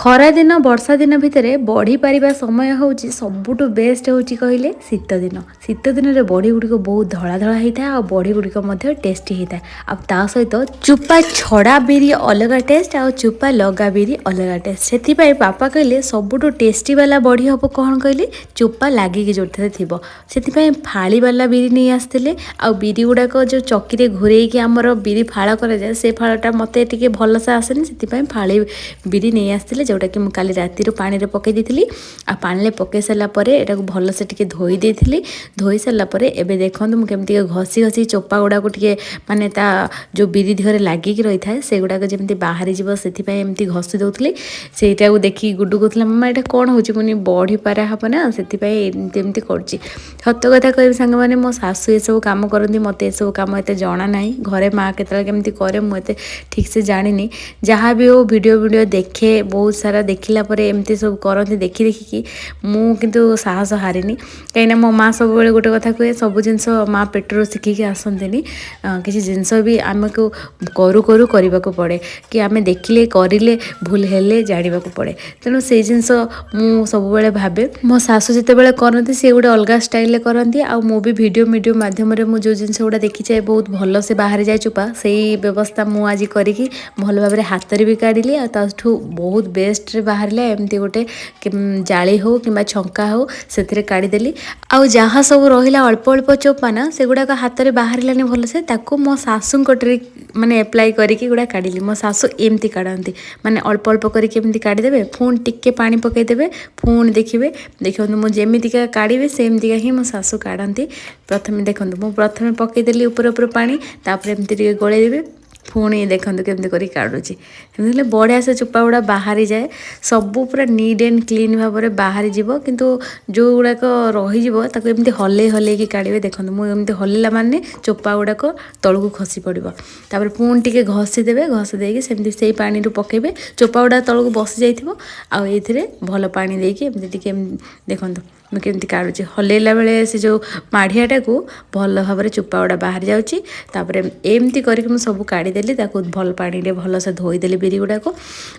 ଖରାଦିନ ବର୍ଷା ଦିନ ଭିତରେ ବଢ଼ି ପାରିବା ସମୟ ହେଉଛି ସବୁଠୁ ବେଷ୍ଟ ହେଉଛି କହିଲେ ଶୀତ ଦିନ। ଶୀତ ଦିନରେ ବଢ଼ି ଗୁଡ଼ିକ ବହୁତ ଧଳା ଧଳା ହେଇଥାଏ ଆଉ ବଢ଼ି ଗୁଡ଼ିକ ମଧ୍ୟ ଟେଷ୍ଟି ହେଇଥାଏ। ଆଉ ତା ସହିତ ଚୁପା ଛଡ଼ା ବିରି ଅଲଗା ଟେଷ୍ଟ ଆଉ ଚୁପା ଲଗା ବିରି ଅଲଗା ଟେଷ୍ଟ। ସେଥିପାଇଁ ବାପା କହିଲେ, ସବୁଠୁ ଟେଷ୍ଟି ବାଲା ବଢ଼ି ହେବ କ'ଣ କହିଲେ, ଚୁପା ଲାଗିକି ଯେଉଁଥିରେ ଥିବ। ସେଥିପାଇଁ ଫାଳି ବାଲା ବିରି ନେଇ ଆସିଥିଲେ। ଆଉ ବିରି ଗୁଡ଼ାକ ଯେଉଁ ଚକିରେ ଘୁରେଇକି ଆମର ବିରି ଫାଳ କରାଯାଏ, ସେ ଫାଳଟା ମୋତେ ଟିକେ ଭଲସେ ଆସେନି। ସେଥିପାଇଁ ଫାଳି ବିରି ନେଇ ଆସିଥିଲେ, ଯେଉଁଟାକି ମୁଁ କାଲି ରାତିରୁ ପାଣିରେ ପକାଇ ଦେଇଥିଲି। ଆଉ ପାଣିରେ ପକାଇ ସାରିଲା ପରେ ଏଟାକୁ ଭଲସେ ଟିକେ ଧୋଇ ଦେଇଥିଲି। ଧୋଇ ସାରିଲା ପରେ ଏବେ ଦେଖନ୍ତୁ, ମୁଁ କେମିତି ଟିକେ ଘଷି ଘଷି ଚୋପା ଗୁଡ଼ାକୁ ଟିକେ, ମାନେ ତା ଯେଉଁ ବିରି ଦେହରେ ଲାଗିକି ରହିଥାଏ, ସେଗୁଡ଼ାକ ଯେମିତି ବାହାରିଯିବ, ସେଥିପାଇଁ ଏମିତି ଘଷି ଦେଉଥିଲି। ସେଇଟାକୁ ଦେଖିକି ଗୁଡୁ କହୁଥିଲା, "ମାମା, ଏଇଟା କ'ଣ ହେଉଛି?" ମୁନି ବଢ଼ି ପାରା ହେବ ନା, ସେଥିପାଇଁ ଏମିତି ଏମିତି କରୁଛି। ସତ କଥା କହିବି ସାଙ୍ଗମାନେ, ମୋ ଶାଶୁ ଏସବୁ କାମ କରନ୍ତି। ମୋତେ ଏସବୁ କାମ ଏତେ ଜଣା ନାହିଁ। ଘରେ ମା କେତେବେଳେ କେମିତି କରେ, ମୁଁ ଏତେ ଠିକ୍ସେ ଜାଣିନି। ଯାହା ବି ହଉ, ଭିଡ଼ିଓ ଭିଡ଼ିଓ ଦେଖେ ବହୁତ ସାରା। ଦେଖିଲା ପରେ ଏମିତି ସବୁ କରନ୍ତି ଦେଖି ଦେଖିକି। ମୁଁ କିନ୍ତୁ ସାହସ ହାରିନି, କାହିଁକିନା ମୋ ମା ସବୁବେଳେ ଗୋଟେ କଥା କୁହେ, ସବୁ ଜିନିଷ ମା ପେଟରୁ ଶିଖିକି ଆସନ୍ତିନି। କିଛି ଜିନିଷ ବି ଆମକୁ କରୁ କରୁ କରିବାକୁ ପଡ଼େ କି ଆମେ ଦେଖିଲେ, କରିଲେ, ଭୁଲ ହେଲେ ଜାଣିବାକୁ ପଡ଼େ। ତେଣୁ ସେଇ ଜିନିଷ ମୁଁ ସବୁବେଳେ ଭାବେ। ମୋ ଶାଶୁ ଯେତେବେଳେ କରନ୍ତି, ସିଏ ଗୋଟେ ଅଲଗା ଷ୍ଟାଇଲରେ କରନ୍ତି। ଆଉ ମୁଁ ବି ଭିଡ଼ିଓ ମିଡ଼ିଓ ମାଧ୍ୟମରେ ମୁଁ ଯେଉଁ ଜିନିଷ ଗୁଡ଼ା ଦେଖିଯାଏ, ବହୁତ ଭଲସେ ବାହାରି ଯାଏ ଚୋପା, ସେଇ ବ୍ୟବସ୍ଥା ମୁଁ ଆଜି କରିକି ଭଲ ଭାବରେ ହାତରେ ବି କାଢ଼ିଲି ଆଉ ତାଠୁ ବହୁତ ବେଷ୍ଟରେ ବାହାରିଲା। ଏମିତି ଗୋଟେ ଜାଳି ହଉ କିମ୍ବା ଛଙ୍କା ହଉ, ସେଥିରେ କାଢ଼ିଦେଲି। ଆଉ ଯାହା ସବୁ ରହିଲା ଅଳ୍ପ ଅଳ୍ପ ଚୋପା ନା, ସେଗୁଡ଼ାକ ହାତରେ ବାହାରିଲାନି ଭଲସେ, ତାକୁ ମୋ ଶାଶୁଙ୍କ ଟ୍ରିକ୍ ମାନେ ଆପ୍ଲାଏ କରିକି ଗୁଡ଼ା କାଢ଼ିଲି। ମୋ ଶାଶୁ ଏମିତି କାଢ଼ନ୍ତି, ମାନେ ଅଳ୍ପ ଅଳ୍ପ କରିକି ଏମିତି କାଢ଼ିଦେବେ, ପୁଣି ଟିକେ ପାଣି ପକାଇଦେବେ, ପୁଣି ଦେଖିବେ। ଦେଖନ୍ତୁ, ମୁଁ ଯେମିତିକା କାଢ଼ିବି, ସେମିତିକା ହିଁ ମୋ ଶାଶୁ କାଢ଼ନ୍ତି। ପ୍ରଥମେ ଦେଖନ୍ତୁ, ମୁଁ ପ୍ରଥମେ ପକାଇଦେଲି ଉପରେ ଉପରେ ପାଣି, ତାପରେ ଏମିତି ଟିକେ ଗୋଳେଇ ଦେବି। ପୁଣି ଦେଖନ୍ତୁ କେମିତି କରିକି କାଢ଼ୁଛି। ଏମିତି ହେଲେ ବଢ଼ିଆ ସେ ଚୋପା ଗୁଡ଼ା ବାହାରିଯାଏ। ସବୁ ପୁରା ନିଟ୍ ଆଣ୍ଡ କ୍ଲିନ୍ ଭାବରେ ବାହାରିଯିବ। କିନ୍ତୁ ଯେଉଁ ଗୁଡ଼ାକ ରହିଯିବ, ତାକୁ ଏମିତି ହଲେଇ ହଲେଇକି କାଢ଼ିବେ। ଦେଖନ୍ତୁ, ମୁଁ ଏମିତି ହଲେଇଲା ମାନେ ଚୋପା ଗୁଡ଼ାକ ତଳକୁ ଖସି ପଡ଼ିବ। ତାପରେ ପୁଣି ଟିକେ ଘଷି ଦେବେ। ଘଷି ଦେଇକି ସେମିତି ସେଇ ପାଣିରୁ ପକାଇବେ, ଚୋପା ଗୁଡ଼ା ତଳକୁ ବସି ଯାଇଥିବ। ଆଉ ଏଇଥିରେ ଭଲ ପାଣି ଦେଇକି ଏମିତି ଟିକେ, ଦେଖନ୍ତୁ ମୁଁ କେମିତି କାଢ଼ୁଛି, ହଲେଇଲା ବେଳେ ସେ ଯେଉଁ ମାଢ଼ିଆଟାକୁ ଭଲ ଭାବରେ ଚୋପା ଗୁଡ଼ା ବାହାରି ଯାଉଛି। ତାପରେ ଏମିତି କରିକି ମୁଁ ସବୁ କାଢ଼ିଦେଲି। ତାକୁ ଭଲ ପାଣିରେ ଭଲସେ ଧୋଇଦେଲି ବିରି ଗୁଡ଼ାକୁ।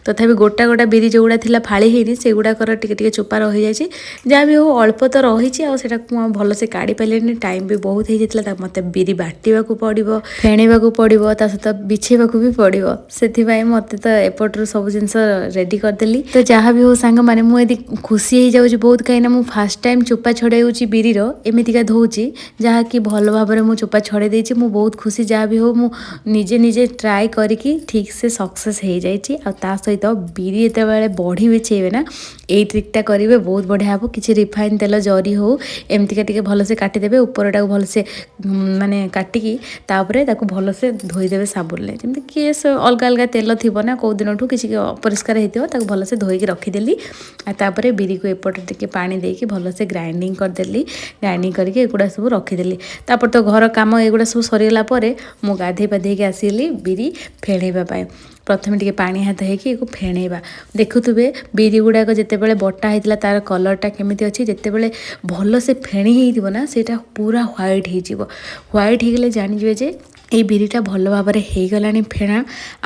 ତଥାପି ଗୋଟା ଗୋଟା ବିରି ଯେଉଁଗୁଡ଼ା ଥିଲା ଫାଳି ହେଇନି, ସେଗୁଡ଼ାକର ଟିକେ ଟିକେ ଚୋପା ରହିଯାଇଛି। ଯାହା ବି ହଉ, ଅଳ୍ପ ତ ରହିଛି। ଆଉ ସେଇଟାକୁ ମୁଁ ଆଉ ଭଲସେ କାଢ଼ି ପାରିଲିନି, ଟାଇମ୍ ବି ବହୁତ ହେଇଯାଇଥିଲା। ତାକୁ ମୋତେ ବିରି ବାଟିବାକୁ ପଡ଼ିବ, ଫେଣେଇବାକୁ ପଡ଼ିବ, ତା ସହିତ ବିଛେଇବାକୁ ବି ପଡ଼ିବ। ସେଥିପାଇଁ ମୋତେ ତ ଏପଟରୁ ସବୁ ଜିନିଷ ରେଡ଼ି କରିଦେଲି। ତ ଯାହା ବି ହଉ ସାଙ୍ଗମାନେ, ମୁଁ ଏଠି ଖୁସି ହେଇଯାଉଛି ବହୁତ, କାହିଁକିନା ମୁଁ ଫାଷ୍ଟ ଟାଇମ୍ ଚୋପା ଛଡ଼ାଉଛି ବିରିର, ଏମିତିକା ଧୋଉଛି, ଯାହାକି ଭଲ ଭାବରେ ମୁଁ ଚୋପା ଛଡ଼େଇ ଦେଇଛି। ମୁଁ ବହୁତ ଖୁସି। ଯାହା ବି ହଉ, ମୁଁ ନିଜେ ନିଜେ ଟ୍ରାଏ କରିକି ଠିକ୍ସେ ସକ୍ସେସ୍ ହେଇଯାଇଛି। ଆଉ ତା ସହିତ ବିରି ଯେତେବେଳେ ବଢ଼ି ବିଛେଇବେ ନା, ଏଇ ଟ୍ରିକ୍ଟା କରିବେ, ବହୁତ ବଢ଼ିଆ ହେବ। କିଛି ରିଫାଇନ୍ ତେଲ ଜରି ହଉ, ଏମିତିକା ଟିକେ ଭଲସେ କାଟିଦେବେ। ଉପରଟାକୁ ଭଲସେ ମାନେ କାଟିକି ତାପରେ ତାକୁ ଭଲସେ ଧୋଇଦେବେ ସାବୁନରେ। ଯେମିତି କିଏ ସେ ଅଲଗା ଅଲଗା ତେଲ ଥିବ ନା, କେଉଁ ଦିନଠୁ କିଛି ଅପରିଷ୍କାର ହେଇଥିବ, ତାକୁ ଭଲସେ ଧୋଇକି ରଖିଦେଲି। ଆଉ ତାପରେ ବିରିକୁ ଏପଟେ ଟିକେ ପାଣି ଦେଇକି ଭଲସେ ଗ୍ରାଇଣ୍ଡିଙ୍ଗ କରିଦେଲି। ଗ୍ରାଇଣ୍ଡିଙ୍ଗ କରିକି ଏଗୁଡ଼ା ସବୁ ରଖିଦେଲି। ତାପରେ ତ ଘର କାମ ଏଗୁଡ଼ା ସବୁ ସରିଗଲା ପରେ ମୁଁ ଗାଧେଇ ପାଧେଇକି ଆସିଲି ବିରି ଫେଣେଇବା ପାଇଁ। ପ୍ରଥମେ ଟିକେ ପାଣି ହାତ ହେଇକି ଏକୁ ଫେଣେଇବା। ଦେଖୁଥିବେ, ବିରି ଗୁଡ଼ାକ ଯେତେବେଳେ ବଟା ହେଇଥିଲା, ତାର କଲର୍ଟା କେମିତି ଅଛି। ଯେତେବେଳେ ଭଲସେ ଫେଣି ହେଇଥିବ ନା, ସେଇଟା ପୁରା ହ୍ୱାଇଟ୍ ହେଇଯିବ। ହ୍ୱାଇଟ୍ ହେଇଗଲେ ଜାଣିଯିବେ ଯେ ଏଇ ବିରିଟା ଭଲ ଭାବରେ ହେଇଗଲାଣି ଫେଣା।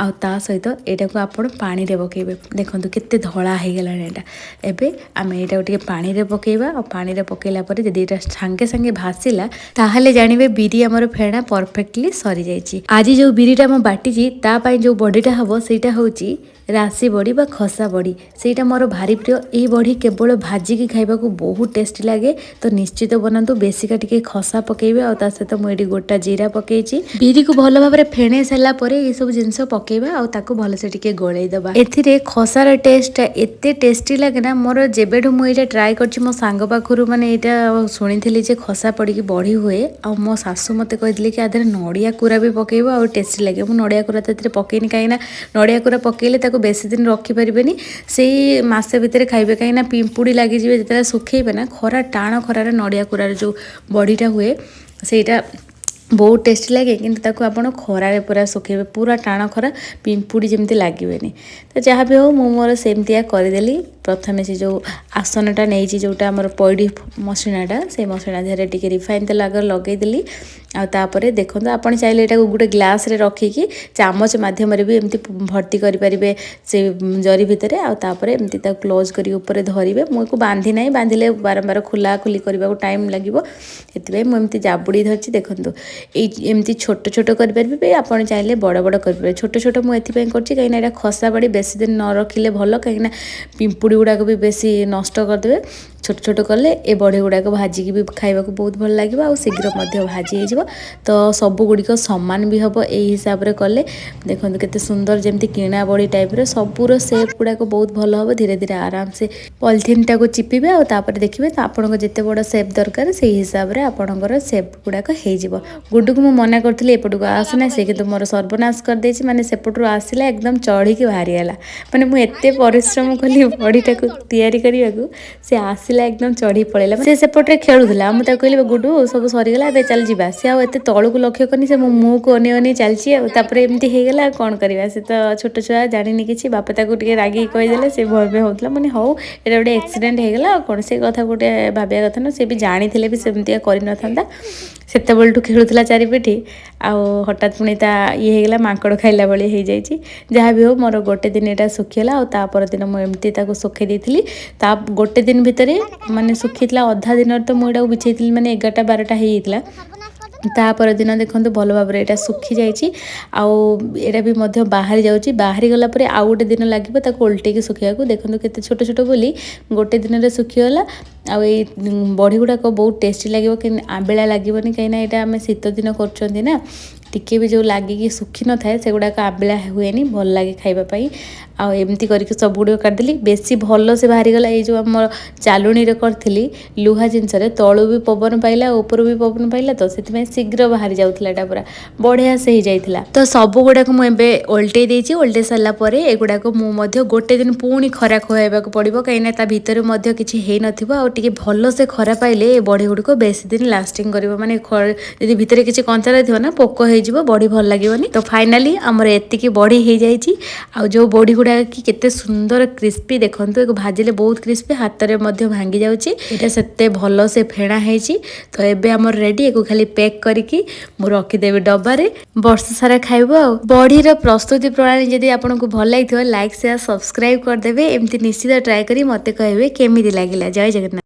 ଆଉ ତା ସହିତ ଏଇଟାକୁ ଆପଣ ପାଣିରେ ପକାଇବେ। ଦେଖନ୍ତୁ, କେତେ ଧଳା ହେଇଗଲାଣି ଏଇଟା। ଏବେ ଆମେ ଏଇଟାକୁ ଟିକେ ପାଣିରେ ପକାଇବା। ଆଉ ପାଣିରେ ପକାଇଲା ପରେ ଯଦି ଏଇଟା ସାଙ୍ଗେ ସାଙ୍ଗେ ଭାସିଲା, ତାହେଲେ ଜାଣିବେ ବିରି ଆମର ଫେଣା ପରଫେକ୍ଟଲି ସରିଯାଇଛି। ଆଜି ଯେଉଁ ବିରିଟା ମୁଁ ବାଟିଛି, ତା ପାଇଁ ଯେଉଁ ବଡ଼ିଟା ହେବ, ସେଇଟା ହେଉଛି ରାଶି ବଡ଼ି ବା ଖସା ବଡ଼ି। ସେଇଟା ମୋର ଭାରି ପ୍ରିୟ। ଏଇ ବଡ଼ି କେବଳ ଭାଜିକି ଖାଇବାକୁ ବହୁତ ଟେଷ୍ଟି ଲାଗେ। ତ ନିଶ୍ଚିତ ବନାନ୍ତୁ। ବେଶିକା ଟିକେ ଖସା ପକାଇବେ। ଆଉ ତା ସହିତ ମୁଁ ଏଠି ଗୋଟା ଜିରା ପକାଇଛି। ବିରିକୁ ଭଲ ଭାବରେ ଫେଣେଇ ସାରିଲା ପରେ ଏସବୁ ଜିନିଷ ପକାଇବା ଆଉ ତାକୁ ଭଲସେ ଟିକେ ଗୋଳେଇ ଦେବା। ଏଥିରେ ଖସାର ଟେଷ୍ଟଟା ଏତେ ଟେଷ୍ଟି ଲାଗେ ନା, ମୋର ଯେବେଠୁ ମୁଁ ଏଇଟା ଟ୍ରାଏ କରିଛି ମୋ ସାଙ୍ଗ ପାଖରୁ, ମାନେ ଏଇଟା ଶୁଣିଥିଲି ଯେ ଖସା ପଡ଼ିକି ବଢ଼ି ହୁଏ। ଆଉ ମୋ ଶାଶୁ ମୋତେ କହିଥିଲେ କି ଆ ଦେହରେ ନଡ଼ିଆ କୁରା ବି ପକାଇବ ଆଉ ଟେଷ୍ଟି ଲାଗିବ। ମୁଁ ନଡ଼ିଆ କୁରା ତ ଏଥିରେ ପକେଇନି, କାହିଁକିନା ନଡ଼ିଆ କୁରା ପକେଇଲେ ତାକୁ ବେଶୀ ଦିନ ରଖିପାରିବେନି, ସେଇ ମାସେ ଭିତରେ ଖାଇବେ, କାହିଁକିନା ପିମ୍ପୁଡ଼ି ଲାଗିଯିବେ ଯେତେବେଳେ ଶୁଖେଇବେ ନା। ଖରା, ଟାଣ ଖରାରେ ନଡ଼ିଆ କୁରାର ଯେଉଁ ବଡ଼ିଟା ହୁଏ, ସେଇଟା ବହୁତ ଟେଷ୍ଟି ଲାଗେ। କିନ୍ତୁ ତାକୁ ଆପଣ ଖରାରେ ପୁରା ଶୁଖେଇବେ, ପୁରା ଟାଣ ଖରା, ପିମ୍ପୁଡ଼ି ଯେମିତି ଲାଗିବେନି। ତ ଯାହା ବି ହଉ, ମୁଁ ମୋର ସେମିତିଆ କରିଦେଲି। ପ୍ରଥମେ ସେ ଯେଉଁ ଆସନଟା ନେଇଛି, ଯେଉଁଟା ଆମର ପଇଡ଼ି ମସିଣାଟା, ସେଇ ମସିଣା ଦେହରେ ଟିକେ ରିଫାଇନ୍ ତେଲ ଆଗରେ ଲଗେଇଦେଲି। ଆଉ ତାପରେ ଦେଖନ୍ତୁ, ଆପଣ ଚାହିଁଲେ ଏଇଟାକୁ ଗୋଟେ ଗ୍ଲାସ୍ରେ ରଖିକି ଚାମଚ ମାଧ୍ୟମରେ ବି ଏମିତି ଭର୍ତ୍ତି କରିପାରିବେ ସେ ଜରି ଭିତରେ। ଆଉ ତାପରେ ଏମିତି ତାକୁ କ୍ଲୋଜ୍ କରିକି ଉପରେ ଧରିବେ। ମୁଁ ଏକୁ ବାନ୍ଧି ନାହିଁ, ବାନ୍ଧିଲେ ବାରମ୍ବାର ଖୋଲା ଖୋଲି କରିବାକୁ ଟାଇମ୍ ଲାଗିବ, ସେଥିପାଇଁ ମୁଁ ଏମିତି ଜାବୁଡ଼ି ଧରିଛି। ଦେଖନ୍ତୁ, ଏଇ ଏମିତି ଛୋଟ ଛୋଟ କରିପାରିବେ ବି, ଆପଣ ଚାହିଁଲେ ବଡ଼ ବଡ଼ କରିପାରିବେ। ଛୋଟ ଛୋଟ ମୁଁ ଏଥିପାଇଁ କରୁଛି କାହିଁକିନା ଏଇଟା ଖସା ବଡ଼ି ବେଶୀ ଦିନ ନ ରଖିଲେ ଭଲ, କାହିଁକିନା ପିମ୍ପୁଡ଼ି ଗୁଡ଼ାକ ବି ବେଶୀ ନଷ୍ଟ କରିଦେବେ। ଛୋଟ ଛୋଟ କଲେ ଏ ବଡ଼ି ଗୁଡ଼ାକ ଭାଜିକି ବି ଖାଇବାକୁ ବହୁତ ଭଲ ଲାଗିବ ଆଉ ଶୀଘ୍ର ମଧ୍ୟ ଭାଜି ହେଇଯିବ, ତ ସବୁଗୁଡ଼ିକ ସମାନ ବି ହେବ ଏଇ ହିସାବରେ କଲେ। ଦେଖନ୍ତୁ କେତେ ସୁନ୍ଦର, ଯେମିତି କିଣା ବଡ଼ି ଟାଇପ୍ର ସବୁର ସେପ୍ ଗୁଡ଼ାକ ବହୁତ ଭଲ ହେବ। ଧୀରେ ଧୀରେ ଆରାମସେ ପଲିଥିନ୍ଟାକୁ ଚିପିବେ ଆଉ ତାପରେ ଦେଖିବେ ତ ଆପଣଙ୍କ ଯେତେ ବଡ଼ ସେପ୍ ଦରକାର, ସେଇ ହିସାବରେ ଆପଣଙ୍କର ସେପ୍ ଗୁଡ଼ାକ ହେଇଯିବ। ଗୁଡୁକୁ ମୁଁ ମନା କରୁଥିଲି ଏପଟକୁ ଆସୁନା, ସେ କିନ୍ତୁ ମୋର ସର୍ବନାଶ କରିଦେଇଛି। ମାନେ ସେପଟରୁ ଆସିଲା, ଏକଦମ ଚଢ଼ିକି ବାହାରିଗଲା। ମାନେ ମୁଁ ଏତେ ପରିଶ୍ରମ କଲି ବଡ଼ିଟାକୁ ତିଆରି କରିବାକୁ, ସେ ଆସିଲା ଏକଦମ ଚଢ଼ି ପଳେଇଲା। ସେ ସେପଟରେ ଖେଳୁଥିଲା। ମୁଁ ତାକୁ କହିଲି, ଗୁଡୁ, ସବୁ ସରିଗଲା, ଏବେ ଚାଲ ଯିବା। ସେ ଆଉ ଏତେ ତଳକୁ ଲକ୍ଷ୍ୟ କରିନି, ସେ ମୋ ମୁହଁକୁ ଅନେଇ ଅନେଇ ଚାଲିଛି। ଆଉ ତାପରେ ଏମିତି ହେଇଗଲା, ଆଉ କ'ଣ କରିବା? ସେ ତ ଛୋଟ ଛୁଆ, ଜାଣିନି କିଛି। ବାପା ତାକୁ ଟିକେ ରାଗିକି କହିଦେଲେ, ସେ ଭୟ ଭୟ ହେଉଥିଲା। ମାନେ ହଉ, ଏଇଟା ଗୋଟେ ଆକ୍ସିଡେଣ୍ଟ ହେଇଗଲା, ଆଉ କ'ଣ, ସେ କଥା ଗୋଟେ ଭାବିବା କଥା ନା। ସେ ବି ଜାଣିଥିଲେ ବି ସେମିତିଆ କରିନଥାନ୍ତା। ସେତେବେଳଠୁ ଖେଳୁଥିଲା ଚାରିପିଠି, ଆଉ ହଠାତ୍ ପୁଣି ତା ଇଏ ହେଇଗଲା, ମାଙ୍କଡ଼ ଖାଇଲା ଭଳି ହେଇଯାଇଛି। ଯାହା ବି ହଉ, ମୋର ଗୋଟେ ଦିନ ଏଇଟା ଶୁଖିଗଲା ଆଉ ତା ପରଦିନ ମୁଁ ଏମିତି ତାକୁ ଶୁଖେଇ ଦେଇଥିଲି। ତା ଗୋଟେ ଦିନ ଭିତରେ ମାନେ ଶୁଖିଥିଲା, ଅଧା ଦିନରେ ତ ମୁଁ ଏଇଟାକୁ ବିଛେଇଥିଲି, ମାନେ 11ଟା 12ଟା ହେଇଯାଇଥିଲା। ତା ପରଦିନ ଦେଖନ୍ତୁ, ଭଲ ଭାବରେ ଏଇଟା ଶୁଖିଯାଇଛି ଆଉ ଏଇଟା ବି ମଧ୍ୟ ବାହାରି ଯାଉଛି। ବାହାରି ଗଲା ପରେ ଆଉ ଗୋଟେ ଦିନ ଲାଗିବ ତାକୁ ଓଲଟେଇକି ଶୁଖିବାକୁ। ଦେଖନ୍ତୁ କେତେ ଛୋଟ ଛୋଟ ବୋଲି ଗୋଟେ ଦିନରେ ଶୁଖିଗଲା। ଆଉ ଏଇ ବଡ଼ି ଗୁଡ଼ାକ ବହୁତ ଟେଷ୍ଟି ଲାଗିବ, କିନ୍ତୁ ଆମ୍ବିଳା ଲାଗିବନି, କାହିଁକିନା ଏଇଟା ଆମେ ଶୀତ ଦିନ କରୁଛନ୍ତି ନା। ଟିକେ ବି ଯେଉଁ ଲାଗିକି ଶୁଖିନଥାଏ, ସେଗୁଡ଼ାକ ଆମ୍ବିଳା ହୁଏନି, ଭଲ ଲାଗେ ଖାଇବା ପାଇଁ। ଆଉ ଏମିତି କରିକି ସବୁଗୁଡ଼ିକ କାଟିଦେଲି, ବେଶୀ ଭଲ ସେ ବାହାରିଗଲା। ଏଇ ଯେଉଁ ଆମର ଚାଲୁଣୀରେ କରିଥିଲି, ଲୁହା ଜିନିଷରେ ତଳୁ ବି ପବନ ପାଇଲା, ଉପରୁ ବି ପବନ ପାଇଲା, ତ ସେଥିପାଇଁ ଶୀଘ୍ର ବାହାରି ଯାଉଥିଲା। ଏଇଟା ପୁରା ବଢ଼ିଆ ସେ ହେଇଯାଇଥିଲା। ତ ସବୁ ଗୁଡ଼ାକ ମୁଁ ଏବେ ଓଲଟେଇ ଦେଇଛି। ଓଲଟେଇ ସାରିଲା ପରେ ଏଗୁଡ଼ାକ ମୁଁ ମଧ୍ୟ ଗୋଟେ ଦିନ ପୁଣି ଖରା ଖୁଆଇବାକୁ ପଡ଼ିବ, କାହିଁକିନା ତା ଭିତରେ ମଧ୍ୟ କିଛି ହେଇନଥିବ। ଆଉ ଟିକେ ଭଲସେ ଖରା ପାଇଲେ ଏ ବଡ଼ି ଗୁଡ଼ିକ ବେଶୀ ଦିନ ଲାଷ୍ଟିଂ କରିବ। ମାନେ ଯଦି ଭିତରେ କିଛି କଞ୍ଚା ରହିଥିବ ନା, ପୋକ ହେଇଯିବ, ବଡ଼ି ଭଲ ଲାଗିବନି। ତ ଫାଇନାଲି ଆମର ଏତିକି ବଡ଼ି ହେଇଯାଇଛି। ଆଉ ଯେଉଁ ବଡ଼ି ଗୁଡ଼ାକ କି କେତେ ସୁନ୍ଦର କ୍ରିସ୍ପି ଦେଖନ୍ତୁ, ଏକୁ ଭାଜିଲେ ବହୁତ କ୍ରିସ୍ପି, ହାତରେ ମଧ୍ୟ ଭାଙ୍ଗି ଯାଉଛି। ଏଇଟା ସେତେ ଭଲ ସେ ଫେଣା ହେଇଛି। ତ ଏବେ ଆମର ରେଡ଼ି। ଏକୁ ଖାଲି ପ୍ୟାକ୍ କରିକି ମୁଁ ରଖିଦେବି ଡବାରେ, ବର୍ଷ ସାରା ଖାଇବୁ। ଆଉ ବଡ଼ିର ପ୍ରସ୍ତୁତି ପ୍ରଣାଳୀ ଯଦି ଆପଣଙ୍କୁ ଭଲ ଲାଗିଥିବ, ଲାଇକ୍, ସେୟାର, ସବସ୍କ୍ରାଇବ୍ କରିଦେବେ। ଏମିତି ନିଶ୍ଚିତ ଟ୍ରାଏ କରି ମୋତେ କହିବେ କେମିତି ଲାଗିଲା। ଜୟ ଜଗନ୍ନାଥ।